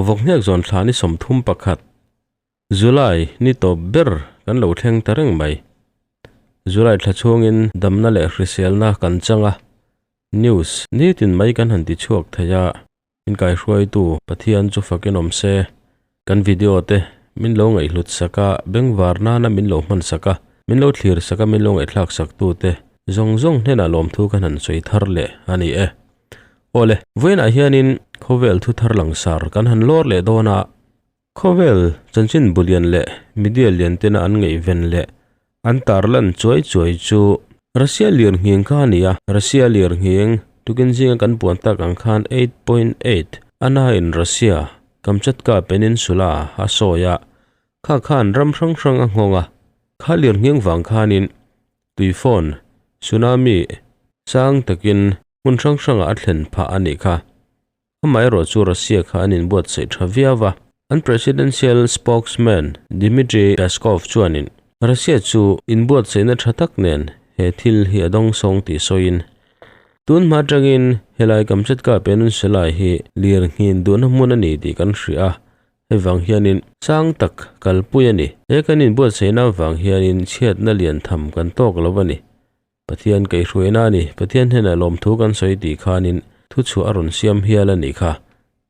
Vawkhniak zawn thla ni 31, July ni tawp ber kan lo thleng ta reng mai. July thla chhungin damna leh hriselna kan chang a, news nitin mai kan han ti chhuak thei a, min kaihruaitu Pathian chu fakin awm se. Kan video te min lo ngaihhlut sak a, bengvar nana min lo hman sak a, min lo thlir sak a, min lo ngaihthlak sak tu te zawng zawng hnenah lawmthu kan han sawi thar leh a ni e. Awle, vawiinah hianin khawvel thu thar langsar kan han lawr leh dawn a, Khawvel chanchin bulian leh media lian tena an ngaihven leh an tarlan chuai chuai chu Russia lirnghing kha a ni a, Russia lirnghing tukin zinga kan puan tak ang khan 8.8 a nain Russia Kamchatka Peninsula a sawi a, kha khan ram hrang hrang a nghawng a, kha lirnghing vang khanin tuifawn, tsunami, sang takin hmun hrang hrangah a thlen phah a nih kha. Amaherawh chu Russia kha an inbuatsaih tha viau a, an presidential spokesman Dmitry Peskov chuanin Russia chu inbuatsaihna tha tak nen he thil hi a dawngsawng tih sawiin, Tun hma atangin helai Kamchatka Peninsula hi lir nghin duhna hmun a ni tih kan hria a, hei vang hianin sang tak kalpui a ni. He kan inbuatsaihna avang hianin chhiatna lian tham kan tawk lo a ni. Pathian kaihhruaina a ni, Pathian hnenah lawmthu kan sawi tih khanin thuchhuah a rawn siam hial a nih kha.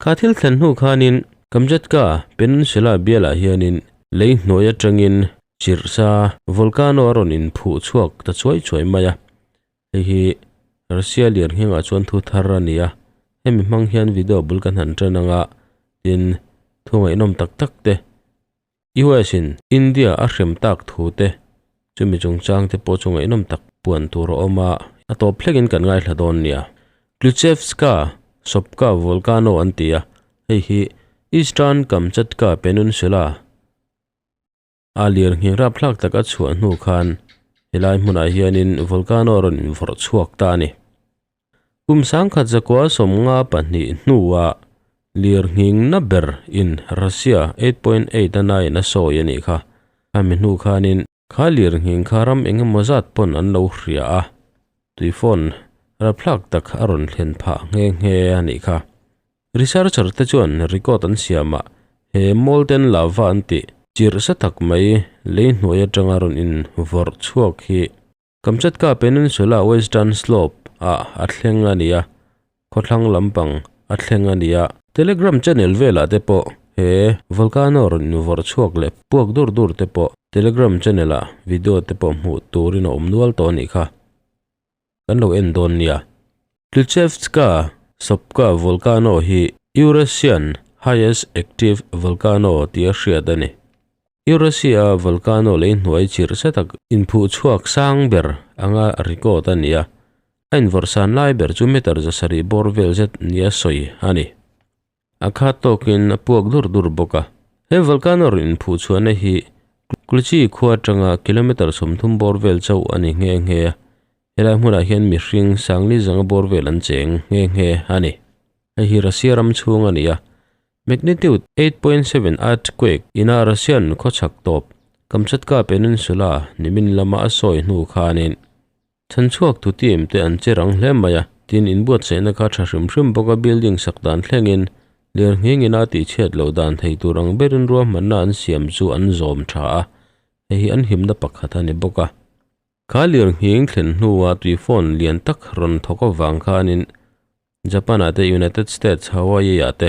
Kha thil thlen hnu khanin Kamchatka Peninsula bialah hianin lei hnuai atangin chirhsa volcano a rawn inphuh chhuak ta chuai chuai mai a. Hei hi Russia lian nghengah chuan thu thar a ni a, hemi hmang hian video bul kan han tan anga tin thu ngaihnawm tak tak te US in India a hrem tak thu te chumi chungchang te pawh chu ngaihnawm tak puan tur a awm a, a tawp hlekin kan ngaithla dawn nia. Klyuchevska Sopka Volcano an ti a, hei hi Eastern Kamchatka Peninsula a lirnghing rapthlak tak a chhuah hnu khan helai hmunah hianin volcano a rawn invawrh chhuak ta a ni. Kum 1952 hnuah lirnghing na ber in Russia 8.8 a naiin a sawi a nih kha. Khami hnu khanin kha lirnghing kha ram eng emaw zat pawn an lo hria a, tuifawn rapthlak tak a rawn thlen phah nghe nghe a nih kha. Researcher te chuan record an siamah he molten lava an tih chirh sa tak mai lei hnuai atanga rawn invawrh chhuak hi Kamchatka Peninsula Western Slope ah a thleng a ni a, khawthlang lampang a thleng a ni a. Telegram channel velah te pawh he volcano rawn invawrh chhuak leh puak dur dur te pawh Telegram channel ah video te pawh hmuh turin a awm nual tawh a nih kha. Kan lo en dawn nia. Klyuchevska Sopka volcano hi Eurasian highest active volcano tia hriat a ni. Eurasia volcano lei hnuai chirh se tak inphuh chhuak sang ber anga record a ni a, a invawrhsan lai ber chu meter 700 bawr vel zet nia sawi a ni. A khat tawkin a puak dur dur bawk a. He volcano rawn inphuh chhuahna hi Kluchi khua atanga kilometer 30 bawr vel chauh a ni nghe nghe a, helai hmunah hian mihring sangli zanga bawr vel an cheng nghe nghe a ni. Hei hi Russia ram chhung a ni a, Magnitude 8.7 earthquake ina Russian khawchhak tawp Kamchatka Peninsula nimin lama a sawi hnu khanin chhanchhuak tu team te an che rang hle mai a, tin inbuatsaihna kha tha hrim hrim bawk a building sak dan thlengin lirnghing ina tihchhiat loh dan thei tur ang berin ruahmanna an siam chu an zawm tha a, hei hi an himna pakhat a ni bawk a. Kha lirnghing thlen hnua tuifawn lian tak rawn thawk avang khanin Japan-ah te, United States, Hawaii-ah te,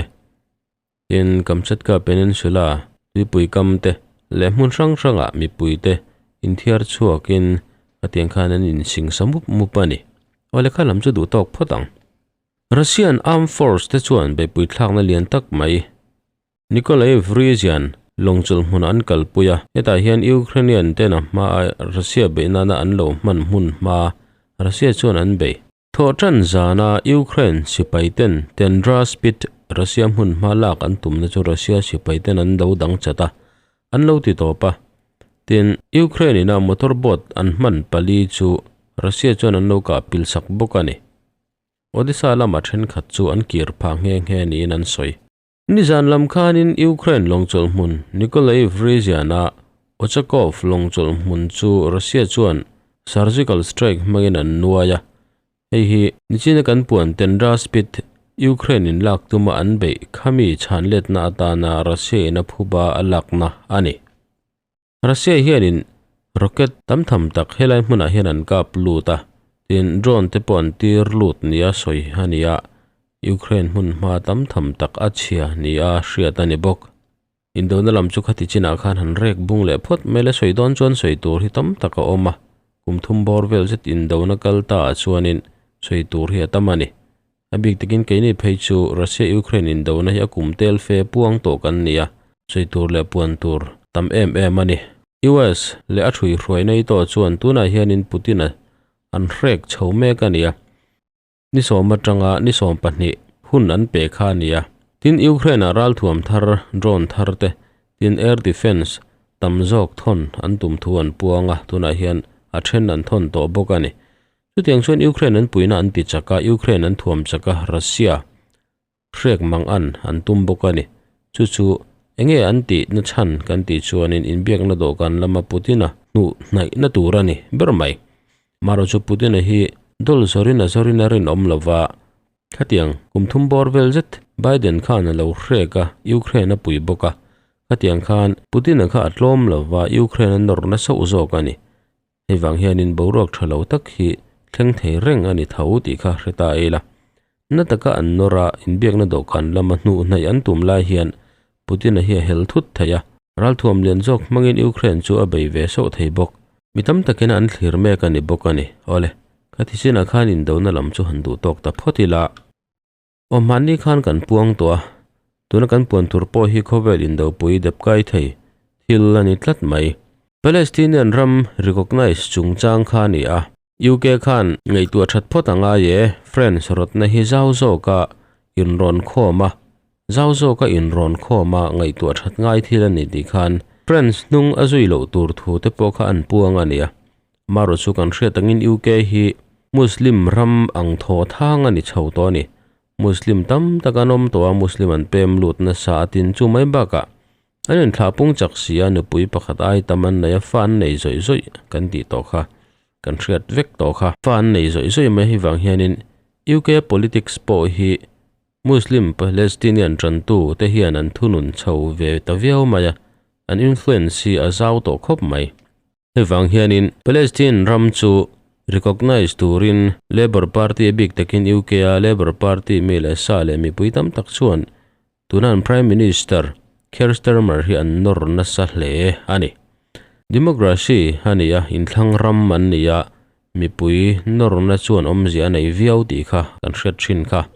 tin Kamchatka Peninsula, tuipui kam te leh hmun hrang hrangah mipui te inthiar chhuakin khatiang khan an insingsa mup mup a ni. Awle kha lam chu duh tawk phawt ang. Russian Armed Force te chuan beihpui thlakna lian tak mai Nikolai Vrizyan lawngchawlh hmunah an kalpui a, hetah hian Ukrainian ten a hmaa Russia beih nana an lo hman hmun hma Russia chuan an bei. Thawhṭan zana Ukraine sipaiten Tendra Spit Russia hmun hma lak an tumna chu Russia sipaiten an lo dang chat a, an lo ti tawp a. Tin, Ukraine ina motor boat an hman pali chu Russia chuan an lo kah pil sak bawk a ni. Odesa lama thenkhat chu an kir phah nghe nghe niin an sawi. Nizan lam khanin Ukraine lawngchawlh hmun Nikolaev region-a Ochakov lawngchawlh hmun chu Russia chuan surgical strike hmangin an nuai a. Hei hi nichina kan puan Tendra Spit, Ukraine in lak tuma an beih khami chhanletna atana Russia in a phuba a lakna a ni. Russia hianin rocket tam tham tak helai hmunah hian an kap lut a, tin drone te pawh an tir lut nia sawi a ni a, Ukraine hmun hma tam tham tak a chhia nia hriat a ni bawk. Indona lam chu khati chinah khan han rek bung leh phawt mai la sawi dawn chuan sawi tur hi tam tak a awm a, kum thum bawr vel zet indona kal ta ah chuanin sawi tur hi a tam a ni. A bik takin keini phei chu Russia-Ukraine indona hi a kum tel fe puang tawh kan ni a, sawi tur leh puan tur tam em em a ni. US leh a ṭhuihruai nei tawh chuan tunah hianin Putin-a an hrek chho mek a ni a. Ni sawm atanga ni 12 hun an pe kha a ni a. Tin, Ukraine-ah ralthuam thar, drone thar te, tin air defence tam zawk thawn an tum thu an puang a, tunah hian a then an thawn tawh bawk a ni. Chutiang chuan Ukraine an puihna an ti chak a, Ukraine an thuam chak a, Russia hrek mang an an tum bawk a ni. Chu chu enge an tih na chhan kan tih chuanin inbiakna dawhkan lama Putin-a hnuh hnaihna tur a ni ber mai. Marawh chu Putin-a hi dol zawrin a zawrin a rinawm lo va, khatiang kum thum bawr vel zet Biden khan a lo hrek a, Ukraine a pui bawk a, khatiang khan Putin-a kha a tlawm lo va, Ukraine a nawr na sauh zawk a ni. Hei vang hianin boruak tha lo tak hi thleng thei reng a ni tho tih kha hre ta ila. Na taka an nawr a, inbiakna dawhkan lama hnuh hnaih an tum lai hian Putin-a hi a hel thut thei a, ralthuam lian zawk hmangin Ukraine chu a bei ve sauh thei bawk. Mi tam takin an thlir mek a ni bawk a ni. Awle, ka thisinah khan indona lam chu han duh tawk ta phawt ila. Aw hmanni khan kan puang tawh a, tuna kan puan tur pawh hi khawvel indopui depkai thei thil a ni tlat mai. Palestinian ram recognise chungchang kha a ni a, UK khan ngaihtuah that phawt a ngai e, France rawtna hi zau zawka inrawn khawm a, zau zawka inrawn khawm a ngaihtuah that ngai thil a ni tih khan France hnung a zui loh tur thu te pawh kha an puang a ni a. Marawh chu kan hriat angin UK hi Muslim ram ang thaw thang a ni chho tawh a ni. Muslim tam tak an awm tawh a, Muslim an pem lut nasa a tin chu mai bakah an inthlah pung chak si a, nupui pakhat ai tam an nei a, fa an nei zawih zawih kan tih tawh kha, kan hriat vek tawh kha. Fa an nei zawih zawih mai hi vang hianin UK politics pawh hi Muslim Palestinian tantu te hian an thunun chho ve ta viau mai a, an influence hi a zau tawh khawp mai. Hei vang hianin Palestine ram chu recognise turin Labour Party a bik takin UK a Labour Party mi leh sa leh mipui tam tak chuan tuna an Prime Minister Keir Starmer hi an nawr nasa hle a ni. Democracy a ni a, inthlang ram an ni a, mipui nawrna chuan awmzia a nei viau tih kha kan hriat thin kha.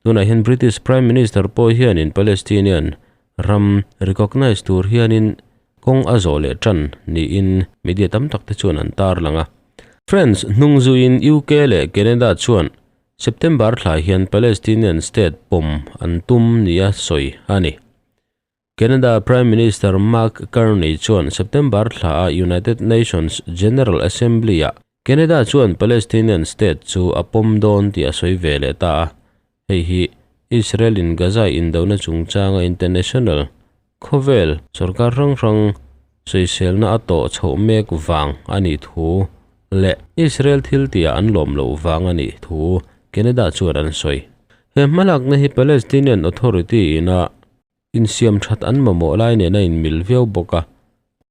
Tunah hian British Prime Minister pawh hianin Palestinian ram recognise tur hianin kawng a zawh leh tan niin media tam tak te chuan an tarlang a. France hnung zuiin UK leh Canada chuan September thla hian Palestinian state pawm an tum nia sawi a ni. Canada Prime Minister Mark Carney chuan September thla a United Nations General Assembly-ah Canada chuan Palestinian state chu a pawm dawn tih a sawi ve leh ta a. Hei hi Israel in Gaza indona chungchanga international khawvel sorkar hrang hrang sawiselna a tawh chhoh mek vang a nih thu leh Israel thil tihah an lawm loh vang a nih thu Canada chuan an sawi. He hmalakna hi Palestinian Authority ina Insiam that an mamawh lai nen a inmil viau bawk a.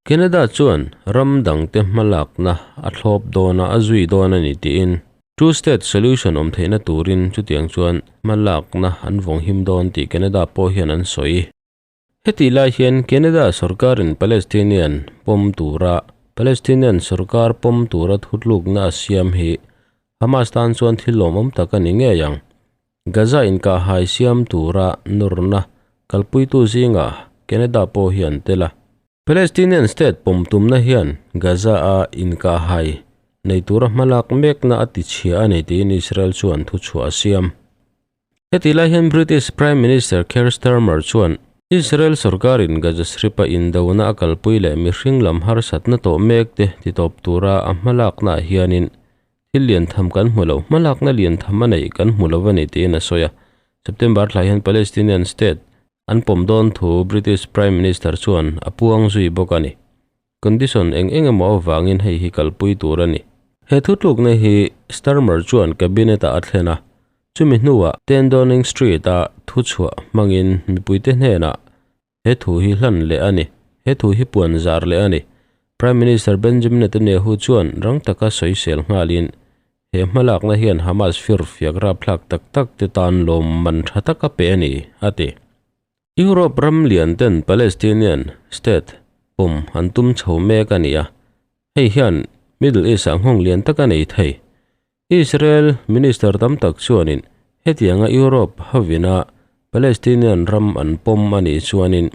Canada chuan ram dangte hmalakna a thlawp dawn a, a zui dawn a ni tiin Two State Solution awm theihna turin chutiang chuan hmalakna an vawnghim dawn tih Canada pawh hian an sawi. Hetih lai hian Canada sorkarin Palestinian pawm tura Palestinian sorkar pawm tura thutlukna a siam hi Hamas tan chuan thil lawmawm tak a ni ngei ang. Gaza inkahhai siam tura nawrna kalpuitu zingah Canada pawh hi an tel a. Palestinian state pawm tumna hian Gaza-a inkahhai nei tura hmalak mekna a tichhia a ni tiin Israel chuan thuchhuah a siam. Hetih lai hian British Prime Minister Keir Starmer chuan Israel sorkarin Gaza Strip-a indona a kalpui leh mihring lam harsatna tawh mekte titawp tura a hmalaknaah hianin Thil lian tham kan hmu lo, hmalakna lian tham a neih kan hmu lo a ni tiin a sawi a. September thla hian Palestinian state an pawm dawn thu British Prime Minister chuan a puang zui bawk a ni. Condition eng eng emaw avangin hei hi kalpui tur a ni. He thutlukna hi Starmer chuan Cabinet-ah a thlen a. Chumi hnuah 10 Downing Street-a thuchhuah hmangin mipuite hnenah he thu hi hlan leh a ni. He thu hi puan zar leh a ni. Prime Minister Benjamin Netanyahu chuan rang taka sawisel nghalin he hmalakna hian Hamas firfiak rapthlak tak tak te tan lawmman tha taka pe a ni, a ti. Europe ram lian ten Palestinian state pawm an tum chho mek a ni a, hei hian Middle East-ah nghawng lian tak a nei thei. Israel minister tam tak chuanin hetianga Europe hovina Palestinian ram an pawm a nih chuanin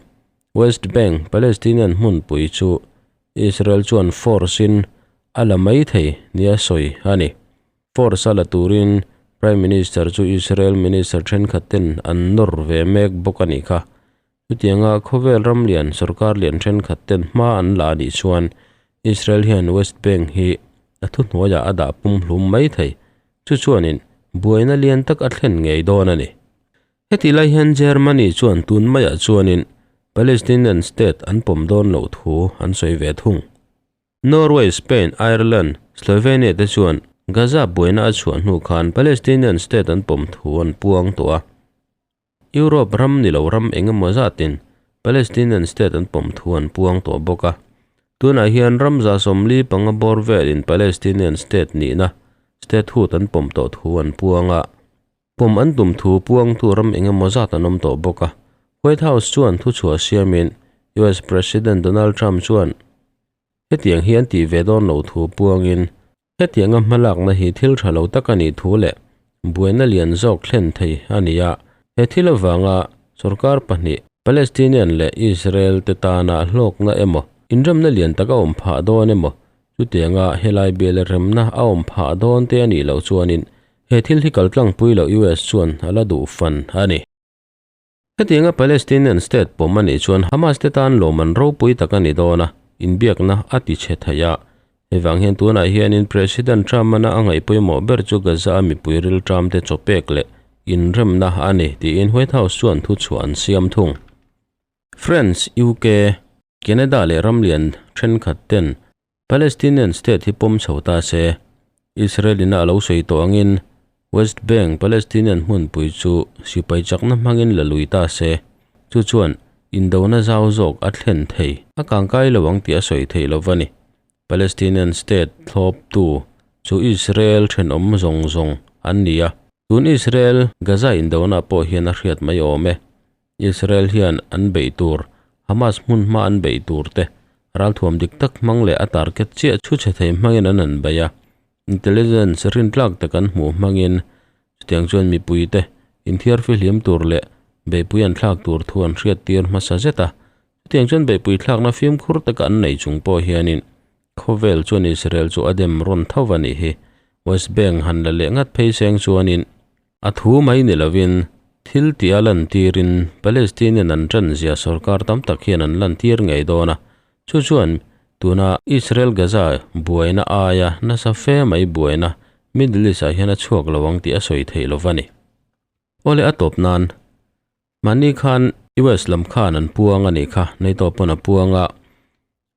West Bank Palestinian hmunpui chu Israel chuan force-in a la mai thei nia sawi a ni. Force a la turin Prime Minister chu Israel minister thenkhat ten an nawr ve mek bawk a nih kha. Chutianga khawvel ram lian sorkar lian thenkhat ten hma an la a nih chuan Israel hian West Bank hi a thuhnuaiah a dah pumhlum mai thei. Chu chuanin buaina lian tak a thlen ngei dawn a ni. Heti lai hian Germany chuan tun maiah chuanin Palestinian state an pawm dawn loh thu an sawi ve thung. Norway, Spain, Ireland, Slovenia te chuan Gaza buaina a chhuah hnu khan Palestinian state an pawm thu an puang tawh a. Europe ram ni lo ram eng emaw zatin Palestinian state an pawm thu an puang tawh bawk a. Tunah hian ram 75 bawr velin Palestinian state nihna statehood an pawm tawh thu an puang a. Pawm an tum thu puangtu ram eng emaw zat an awm tawh bawk a. White House chuan thuchhuah siamin US President Donald Trump chuan hetiang hi an tih ve dawn lo thu puangin Hetianga hmalakna hi thil tha lo tak a nih thu leh buaina lian zawk thlen thei a ni a. He thil avanga sorkar pahnih, Palestinian leh Israel te tana hlawkna emaw, inremna lian tak a awm phah dawn emaw, chutianga helai bial remna a awm phah dawn te a nih loh chuanin he thil hi kaltlangpui loh US chuan a la duh fan a ni. Hetianga Palestinian state pawm a nih chuan Hamas te tan lawmman ropui tak a ni dawn a, inbiakna a ti chhe thei a. Hei vang hian tunah hianin President Trump-ana a ngaih pawimawh ber chu Gaza-a mipui rilṭam te chawpek leh inremna a ni tiin White House chuan thuchhuah an siam thung. France, UK, Canada leh ramlian thenkhat ten Palestinian state hi pawm chho ta se, Israel ina a lo sawi tawh angin West Bank Palestinian hmunpui chu sipai chakna hmangin la lui ta se, chu chuan indona zau zawk a thlen thei. A kangkai lo ang tih a sawi theih lo va ni. Palestinian state thlawptu chu Israel thenawm zawng zawng an ni a, tun Israel Gaza indona pawh hian a hriat mai awm e. Israel hian an beih tur, Hamas hmun hma an beih tur te, ralthuam dik tak hmang leh a target chiah chhu chhe thei hmangin an an bei a, intelligence rintlak tak an hmuh hmangin chutiang chuan mipui te inthiar fihlim tur leh beihpui an thlak tur thu an hriat tir hmasa zet a, chutiang chuan beihpui thlakna fimkhur taka an nei chung pawh hianin khawvel chuan Israel chu a dem rawn tho a nih hi. West Bank han la leh ngat phei seng chuanin A thu mai ni lovin, thil tih a lantirin Palestinian an ṭanzia sorkar tam tak hian an lantir ngei dawn a, chu chuan tuna Israel-Gaza buaina aia nasa fe mai buaina Middle East-ah hian a chhuak lo ang tih a sawi theih lo va ni. Awle a tawp nan, mahni khan US lam khan an puang a nih kha, NATO pawn a puang a,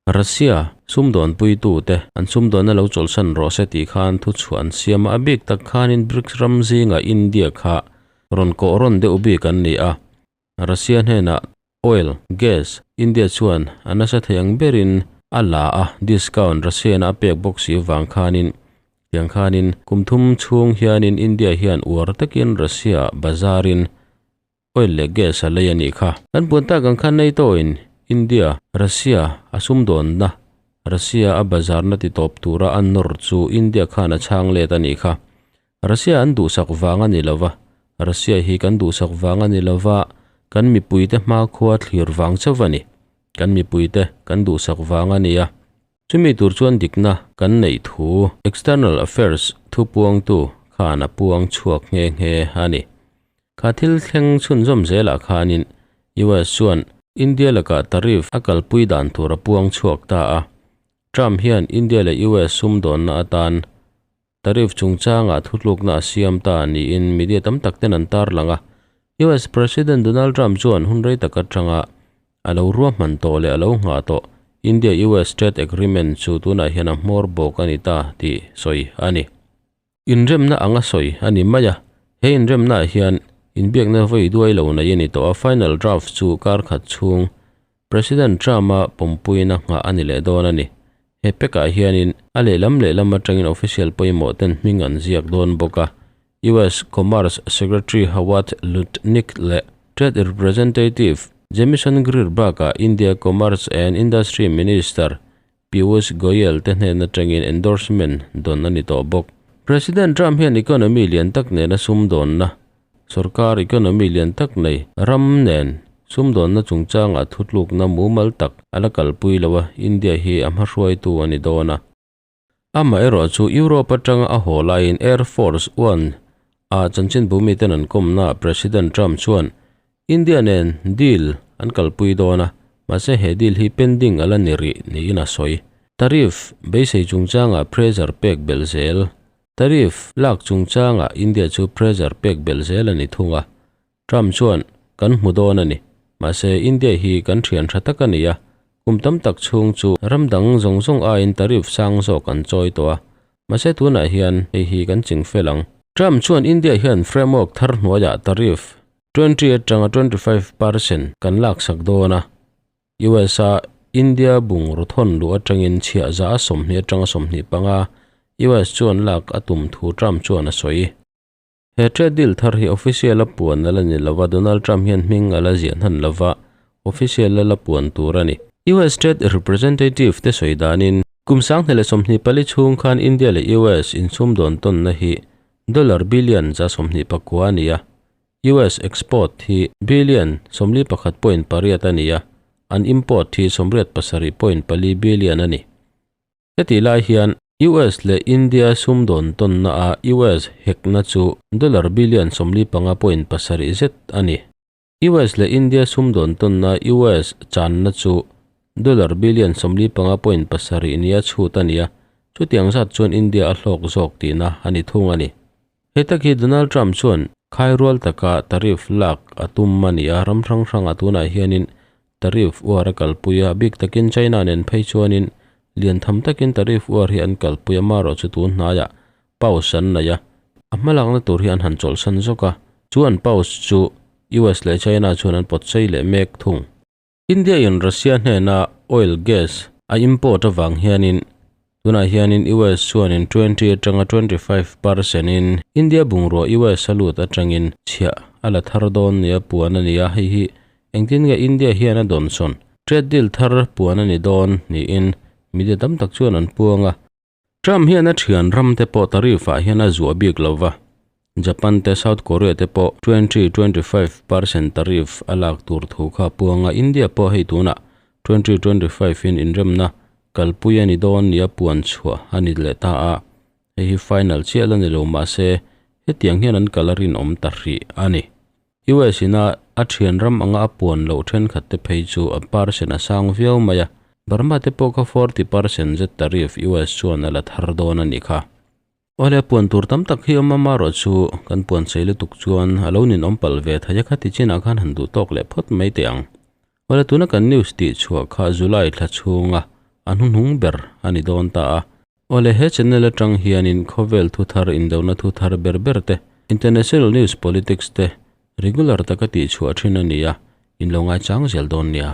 Russia sumdawnpuitute an sumdawnna lo chawlhsan rawh se tih khan thuchhuah an siam a, a bik tak khanin BRICS ram zingah India kha rawn kawh rawn deuh bik an ni a. Russia hnenah oil, gas, India chuan a nasa thei ang berin a la a, discount Russia ina a pek bawk si vang khanin tiang khanin kum thum chhung hianin India hian uar takin Russia bazarin Oil leh gas a lei a nih kha. Kan puan tak ang khan NATO in India, Russia a sumdawnna, Russia a bazarna ti tawp tura a nawr chu India khan a chhang let a nih kha. Russia an duhsak vang a ni lova, Russia hi kan duhsak vang a ni lova, kan mipuite hmakhua thlir vang chauh a ni. Kan mipuite kan duhsak vang a nia. Chumi tur chuan dikna kan neih thu External Affairs thupuangtu khan a puang chhuak nghe nghe a ni. Kha thil thleng chhunzawm zelah khanin US chuan India lakah tariff a kalpui dan tur a puang chhuak ta a. Trump hian India leh US sumdawnna atan Tariff chungchangah thutlukna a siam ta niin media tam tak ten an tarlang a. US President Donald Trump chuan hun rei tak atanga a lo ruahman tawh leh a lo nghah tawh India-US Trade Agreement chu tunah hian a hmawr bawk a ni ta tih sawi a ni. Inremna anga sawi a ni mai a. He inremnaah hian inbiakna vawi duai lo nei a ni tawh a, final draft chu kar khat chhung President Trump-a pawmpuina nghah a ni leh dawn a ni. He pack-ah hianin a lehlam lehlam atangin official pawimawh ten hming an ziak dawn bawk a, US Commerce Secretary Howard Lutnick leh Trade Representative Jamieson Greer bakah India Commerce and Industry Minister Piyush Goyal te hnen atangin endorsement dawn a ni tawh bawk. President Trump hian economy lian tak nena sumdawnna, sorkar economy lian tak nei ram nen sumdawnna chungchangah thutlukna mumal tak a la kalpui lo a, India hi a hmahruaitu a ni dawn a. Amaherawh chu Europe atanga a haw laiin Air Force One ah chanchinbu miten an kawmnaah President Trump chuan India nen deal an kalpui dawn a, mahse he deal hi pending a la ni rih niin a sawi. Tariff beisei chungchangah pressure pek belh zel. Tariff lak chungchangah India chu pressure pek belh zel a ni thung a. Trump chuan, Kan hmu dawn a ni. Mahse India hi kan thian tha tak a ni a, kum tam tak chhung chu ram dang zawng zawng aiin tariff sang zawk an chawi tawh a. Mahse tunah hian hei hi kan ching fel ang. Trump chuan India hian framework thar hnuaiah tariff 20 atanga 25 percent kan laksak dawn a, US-a India bungraw thawn luh atangin chhiah za a 20 atanga 25 US chuan lak a tum thu Trump chuan a sawi. He trade deal thar hi official a puan a la ni lova, Donald Trump hian hming a la ziah hnan lova, official a la puan tur a ni. US Trade Representative te sawi danin, kum 2024 chhung khan India leh US insumdawn tawnna hi dollar billion 129 a ni a, US export hi billion 41.8 a ni a, an import hi 87.4 billion a ni. Hetih lai hian US leh India sumdawn tawnna a US hekna chu dollar billion 45.7 zet a ni. US leh India sumdawn tawnna US channa chu dollar billion 45.7 nia chhut a ni a, chutiang zat chuan India a hlawk zawk tihna a ni thung a ni. He tak hi Donald Trump chuan khairual taka tariff lak a tum a ni a, ram hrang hrangah tunah hianin tariff uar a kalpui a, bik takin China nen phei chuanin lian tham takin tariff uar hi an kalpui a, marawh chu tun hnaiah pause an nei a, a hmalakna tur hi an han chawlhsan zawk a, chu an pause chu US leh China chuan an pawt sei leh mek thung. India in Russia hnena oil gas a import avang hianin tunah hianin US chuanin 20 atanga 25 percent in India bungrua US a lut atangin chhiah a la thar dawn nia puan a ni a, hei hi engtin nge India hian a dawnsawn trade deal thar puan a ni dawn niin media tam tak chuan an puang a. Trump hian a thian ram te pawh tariff ah hian a zuah bik lo va, Japan te South Korea te pawh 20-25 percent tariff a lak tur thu kha a puang a, India pawh hei tunah 2025 in inremna kalpui a ni dawn nia puan chhuah a ni leh ta a, hei hi final chiah la ni lo mahse hetiang hian an kal a rinawm ta hrih a ni. US ina a thian ram anga a puan loh thenkhat te phei chu a percent a sang viau mai a, Burma te pawh kha 40% zet tariff US chuan a la thar dawn a nih kha. Awle puan tur tam tak hi awm a marawh chu kan puan sei lutuk chuan a lo ninawm palh ve thei a kha ti chinah khan han duh tawk leh phawt mai teh ang. Awle tuna kan news tih chhuah kha July thla chhunga a hnuhnung ber a ni dawn ta a. Awle he channel atang hianin khawvel thu thar indona thu thar ber ber te, international news politics te regular taka tih chhuah thin a ni a, in lo ngaichang zel dawn nia.